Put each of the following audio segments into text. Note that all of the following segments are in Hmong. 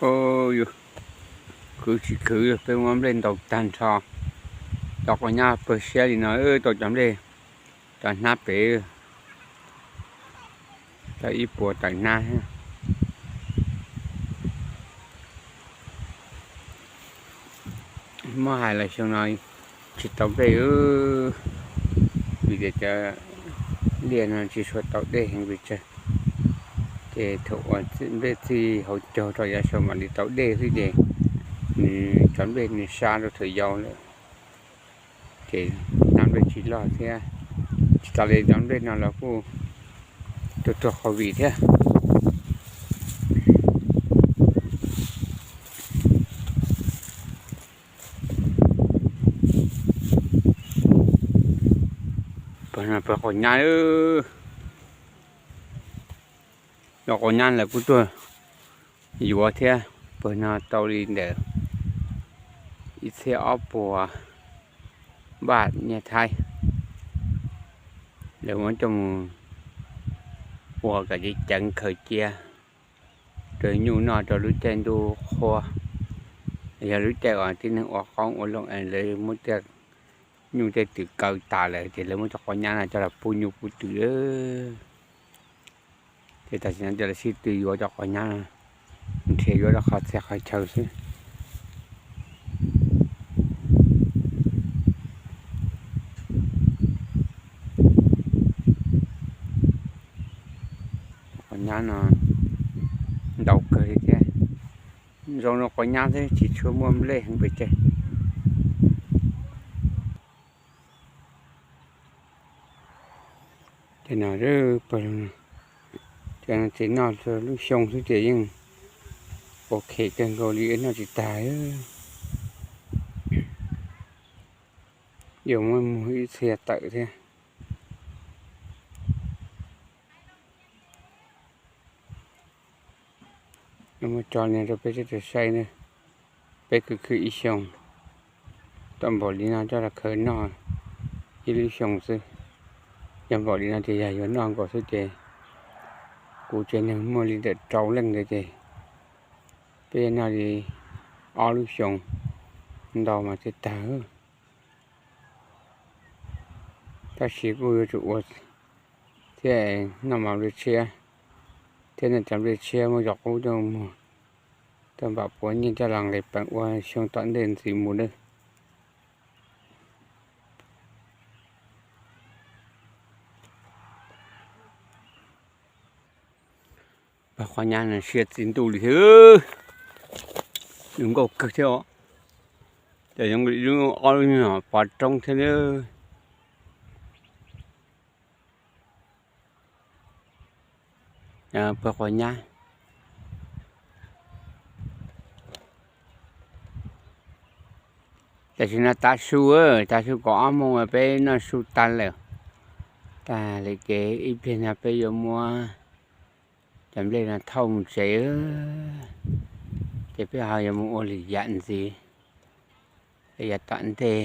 Yus khwv tsis khwv, peb muab nplej ntaus tag nrho, cov quav nyab pawg siab li no, tau cov nplej, cov hnab pem tau ib puas tawm hnab. Muab hais los xyoo no tsis tau nplej, vim tias cov liaj no tsis tshua tau dej heev pes tsawg. Ces thaum uas nplej txij hauv caug rau yav saud mam li tau dej xwb ces nws cov nplej nws sab rau thaum yau lawm, ces cov nplej tsis loj thiab. Tsis tas li cov nplej no los kuj tuag tuag qhov vim thiab. Pawg no pawg quav nyab, cov quav nyab lawv kuj tuaj yuav thiab. Pawg no tau li ntawm ib txhiab ob puas npaj nyiaj Thaib, lawv muab coj mus ua kom ceev ceev khaws cia rau nyuj noj rau lub caij ntuj qhua. Yog lub caij uas tib neeg ua qoob ua loo es lawv muab tej nyuj tej twm kaw tas lawm ces lawv muab cov quav nyab no coj los pub nyuj pub twm. Ces tam sim no coj los sib tw yuav cov quav nyab no, nrhiav yuav rau qhov txhia qhov chaw xwb. Quav nyab no ntau kawg li thiab. Zoo rau quav nyab xwb tsis tshua muaj nplej heev pes tsawg. Ces no, ces noj lub xyoo xwb ces yeej ok kawg nkaus li, noj tsis tag. Yuav muab muag ib txhia tawm thiab. Muab tso li no rau peb sawv daws saib na. Peb khwv khwv ib xyoos, tau npaum li no coj los khaws noj ib lub xyoos xwb. Yog npaum li no ces yog yuav noj nkaus xwb ces kuv tsev neeg muaj li ntawm rau leej ntawd ces peb yuav noj li ob lub xyoos ntau mas thiaj tag. Tab sis kuj yuav tsum ua thiab, noj mas nplej tshiab thiab, noj cov nplej tshiab muab zos qub coj muag, tau npam puav nyiaj coj los nqis peev ua xyoo tom ntej ntxiv mus nawb. Pawg quav nyab no siab txi ntuj li thiab, zoo nkauj kawg thiab os. Ces zoo li ob lub nyuag pov roob thiab nawb. Pawg quav nyab. Tam sim no tav su, tav su kaum ob moos peb noj su tag lawm. Tag lawm ces ib pliag no peb yuav muab cov nplej no thauj mus tsev, ces peb ho yuav mus ua lwm yam ntxiv. Yav tom ntej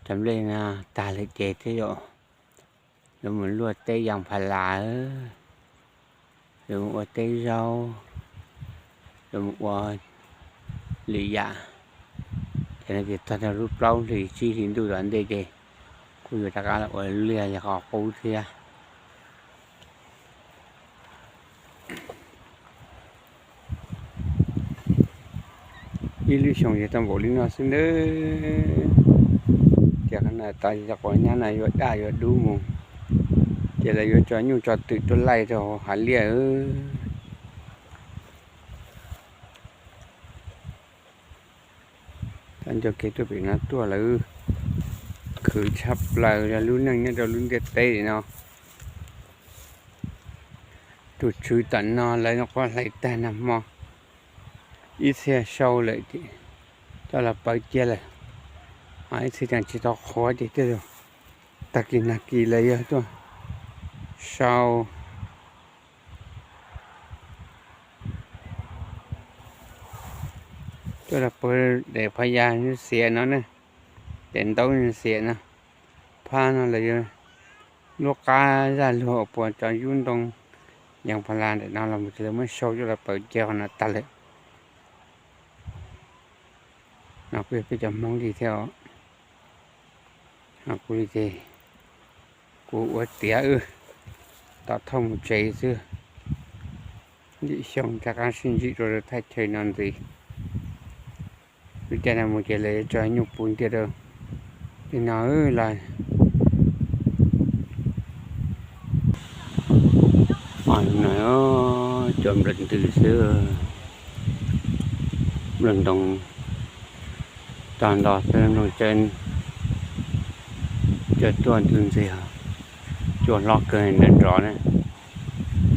cov nplej no tag lawm ces thiaj yuav mus luaj teb yas pha las, yuav mus ua teb zaub, yuav mus ua lwm yam. Ces no ces txog rau lub plaub hlis tsib hlis ntuj tom ntej ces kuj yuav rov qab los ua liaj yog qhov qub thiab. Ib lub xyoos yog tau npaum li no xwb nawb. Ces qhov no tas cov quav nyab no yuav daj yuav dub mus, ces lawv yuav tso nyuj tso twm tuaj laij rau hav liaj. Cov ncua kev tuaj pem no tuaj lawv khwv tshaj plaws yog lub neej nyob rau lub ntiaj teb no. Tus tswv tom no lawv nyuam qhuav hlais tag nag hmo, ib txhia sau lawm, coj los pawv cia lawm. Ho ib txhia tseem tsis tau qhuav ces thiaj tag kis nag kis lawv yog tuaj sau, tuaj los pawv daim phab yas xiav no ne, daim ntaub xiav no. Phab no lawv yuav lub qab zaj luag uas puas cov yub ntoo Yees pha la ntawm no los mus ces lawv muab sau coj los pawv ceg qhov no tag lawm. No kuj yog peb cov Hmoob li thiab os. No kuv li ces kuv ua tiav wb tom thauj mus tsev xwb. Yim xyoo rov qab sib ntsib rau lawv thaj chaw no ntxiv. Lub caij no mus ces lawv yuav tso nyuj puv ntiag rau li no los. Cov nplawm ntws xwb, nplawm ntoo tag nto xwb, nplooj tsawb cov tuaj ntws ntxiag, cua hlob kawg nrov nrov na,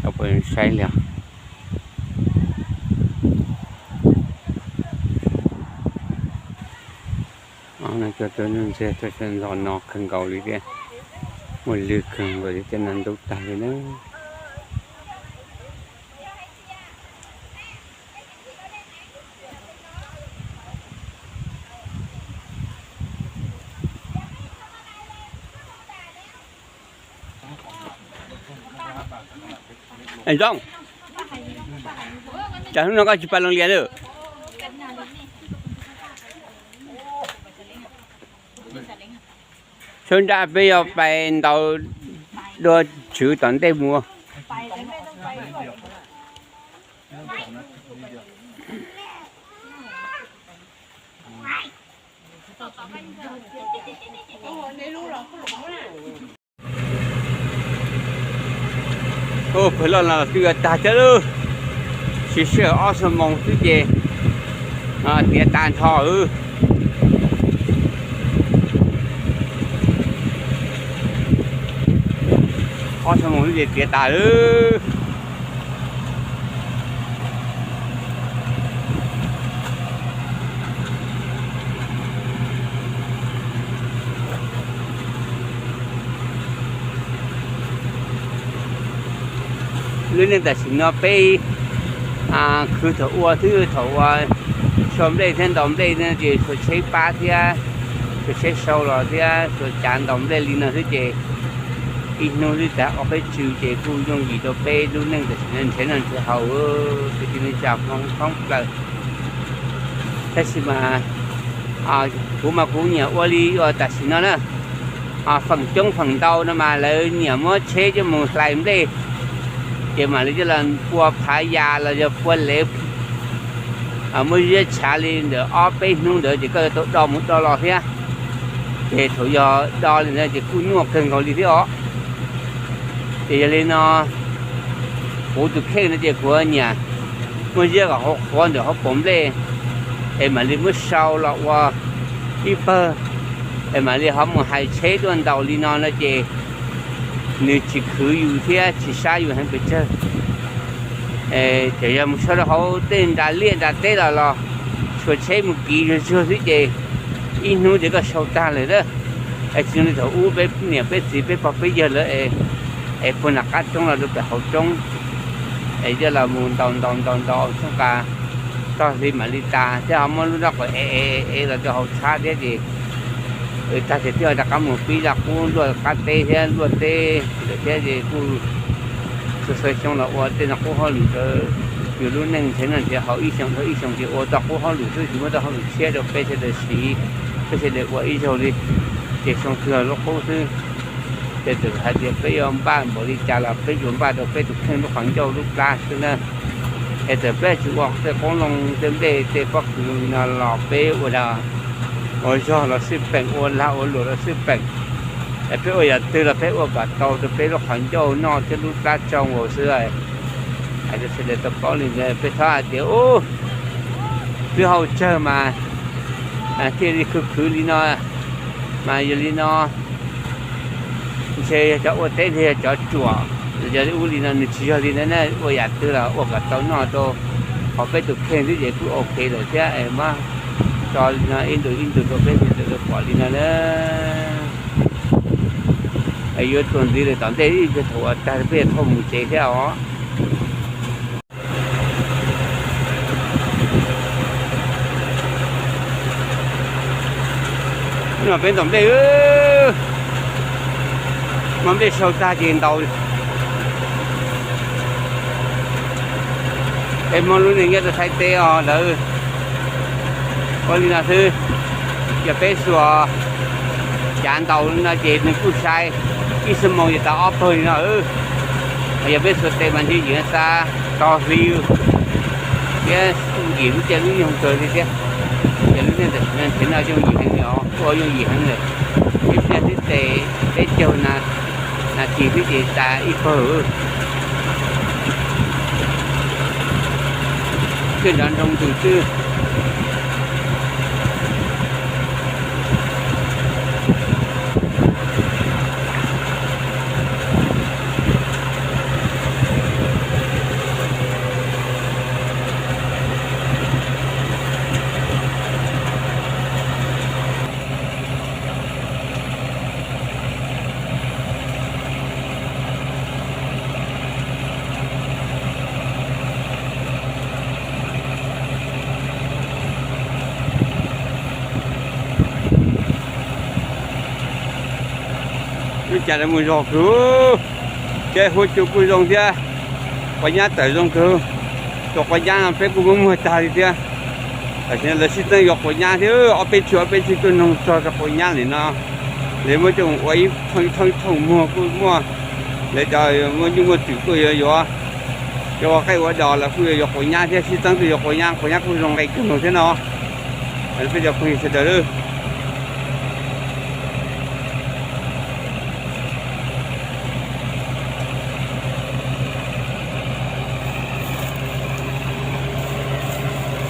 tau peb saib li os. Cua tuaj ntws ntxiag tuaj sawv ntxov no kawg nkaus li thiab, muaj lwg kawg nkaus li thiab, no ntub tag li na. Zoo, cas hnub no koj tsis pas loo lias lawm? Sawv nraj peb yuav pais ntaus dua tswv tom ntej mus. Pawg loj no twb yuav tag thiab lauj, siv sij hawm ob xuab moos xwb ces tiav tas nrho. Ob xuab moos xwb ces tiav tas lawm. Lub neej tam sim no peb khwv thaum ua xwb, thaum uas sau nplej thiab ntaus nplej no ces xuas tsheb pab thiab, xuas tsheb sau los thiab xuas cav ntaus nplej li no xwb ces ib hnub twb tag ob peb tsw ces kuj yooj yim rau peb lub neej tam sim no nrhiav noj nrhiav haus, kwv tij neej tsa Hmoob thoob plaws. Tab sis mas kuv mas kuv nyiam ua li uas tam sim no na, feem coob feem ntau no mas lawv nyiam muab tsheb coj mus hlais nplej, ces mam li coj los pua phav yas los yog pua lev, muab ziab tshav li ntawm ob peb hnub ntawd ces koj yuav tau do mus do los thiab. Ces thaum yog do li ntawd ces kuj nyuaj kawg nkaus li thiab os. Ces yog li no, kuv tus kheej no ces kuv nyiam muab ziab kom qhuav qhuav ntawm hauv paus nplej, es mam li muab sau los ua ib pawg, es mam li ho mus hais tsheb tuaj ntaus li no no ces nws tsis khwv yus thiab tsis sab yus heev pes tsawg. Txawm yog mus sau rau hauv tej nra liaj nra teb los los xuas tsheb mus kiv zuag zuag xwb ces ib hnub ces koj sau tag lawm na. Es tsis zoo li thaum ub peb niam peb txiv peb pog peb yawg lawv es puag nram qab roob los rau pem hauv roob, es coj los mus ntaus ntaus ntaus ntaus txhob qa tog hli mam li tas thiab ho muab lub nrob qas ev ev los rau hauv tshab thiab ces tag ces twb rov qab mus pib zaj qub luaj qab teb thiab luaj teb lawm thiab ces kuj xav xav xyoo los ua tej no qub hauj lwm rau yus lub neej nrhiav noj nrhiav haus ib xyoo dhau ib xyoo ces ua tau qub hauj lwm xwb tsis muaj tau hauj lwm tshiab rau peb sawv daws siv, peb sawv daws ua ib zaug li. Ces xyoo twg los lub qub xwb. Ces txawm hais tias peb yuav npaj npaum li cas los peb yuav npaj rau peb tus kheej lub qhov ncauj lub plab xwb na. Es txawm peb tsis ua tej qoob loo tej nplej tej pob kws no los peb ua dag ua zog los xij peem, ua lag ua luam los xij peem. Es peb ua yam twg los peb ua kom tau rau peb lub qhov ncauj noj thiab lub plab tsau nkaus xwb. Hais rau sawv daws tau paub li ntawd peb txhob hais tias ub, twb hauj tsawg mas thiaj li khwv khwv li no, mas yog li no ntshe yog cov ua teb thiaj yog cov ruam, yog li ub li no nws tsis yog li ntawd na. Ua yam twg los ua kom tau noj rau hauv peb tus kheej xwb ces kuj ok lawm thiab es muab tso li no ib ntus ib ntus rau peb sawv daws pom li no na. Es yuav tuaj ntxiv lawm tom ntej ib pliag thaum uas tag peb yuav thauj mus tsev thiab os. No peb ntaus nplej, muab nplej sau tag ces ntaus. Peb Hmoob lub neej nyob rau Thaib teb os lawv. Ua li no xwb, yog peb xuas cav ntaus li no ces nws kuj sai, ib xuab moos ces tau ob pawg li no. Yog peb xuas tes mas ntshe yim xa tog hli thiab, yim lub caij lub nyoog kawg li thiab. Ces lub neej tam sim no nrhiav no yooj yim heev li os, ua yooj yim heev lawm. Ib pliag xwb ces peb caug nas this xwb ces tas ib pawg. Tej nrov nroo ntws xwb. Lub cav lawv mus zog kawg, ces huab cua kuj zoo thiab, quav nyab tawm zoo kawg. Cov quav nyab no peb kuj muab muag tag li thiab. Tam sim no lawv sib txeeb yuav quav nyab thiab, ob peb tsuj ob peb tsuj tuaj noog txog rau quav nyab li no. Lawv muab coj mus ua ib thooj ib thooj ib thooj muag kuj muaj. Lawv cov muaj nyuj muaj twm kuj yuav yuav, cov ua qaij ua dos los kuj yuav yuav quav nyab thiab, sib txeeb tuaj yuav quav nyab, quav nyab kuj zoo nqaij kawg nkaus thiab no. Peb cov phooj ywg sawv daws lawm.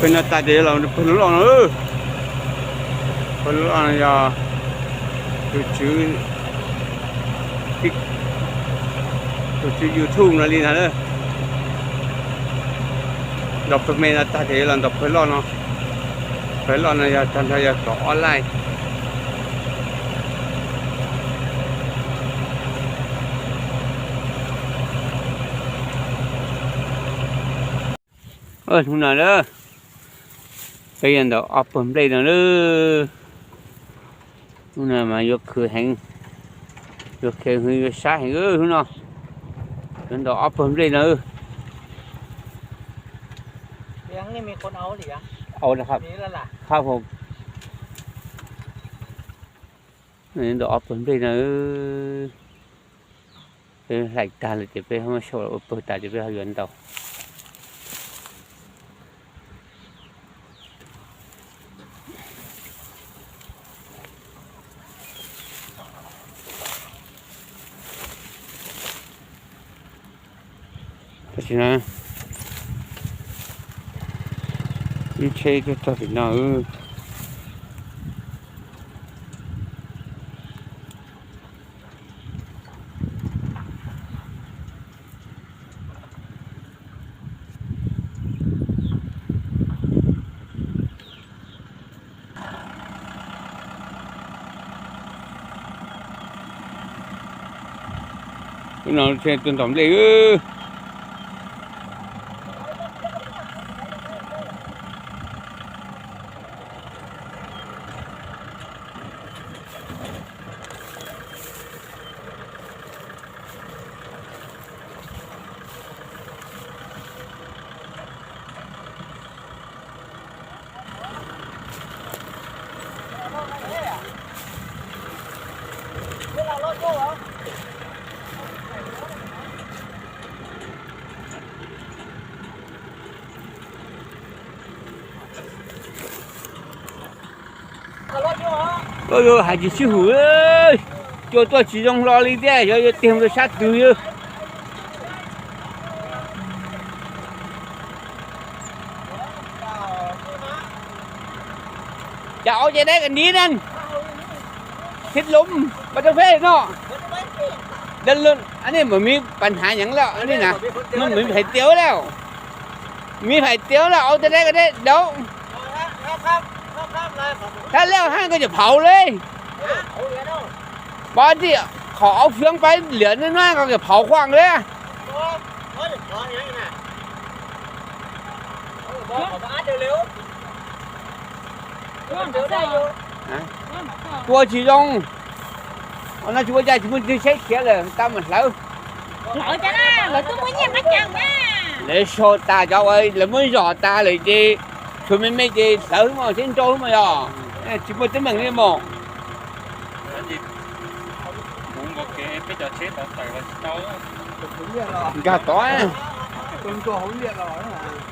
Pawg no tag ces yuav los pawg loj loj no. Pawg loj loj no yog tus tswv, tus tswv YouTube no li ntag. Ntaus pawg me no tag ces yuav los ntaus pawg loj no. Pawg loj no yog tag nrho yog kaum ob laij. Hnub no lawm, peb yuav ntaus ob pawg nplej no lawm. Hnub no mas yuav khwv heev, yuav khwv heev yuav sab heev hnub no. Yuav ntaus ob pawg nplej no. Ntaus ob pawg nplej no. Peb hlais tag lawm ces peb muab sau ua pawg tas ces peb ho yuav ntaus. Tam sim no lub tsheb tuaj txog tim no. Hnub no tuaj ntaus nplej. Hais tsis sib hum, cua tuaj tsis zoo hlo li thiab, yog yuav tig rau sab twg. Cas ua cai dab kag nib na, thib lub pas rau peb no. Dab lub, an nej mam mib pas hnav nyeev lawm, an nej na, mam mib hais tias lawm, mib hais tias lawm, ua cai dab kag dab daub. Thab lej hab koj cov phauv li. Pab tim qhov ob fwb pab liam no koj cov phauv khuaj li. Tua tsis zoo. No tsis ua cas, tsis muaj tus saib khiav lawm, tau mam hlawv. Lawv twb muaj nyiaj qab cees na. Lawv sau tas cov uas lawv muab zom tas lawm ces tshuav me me ces tawv xwb mos, seb nrau xwb mos yog. Tsis muaj teeb meem li mos. Nkag tod, nkag tod.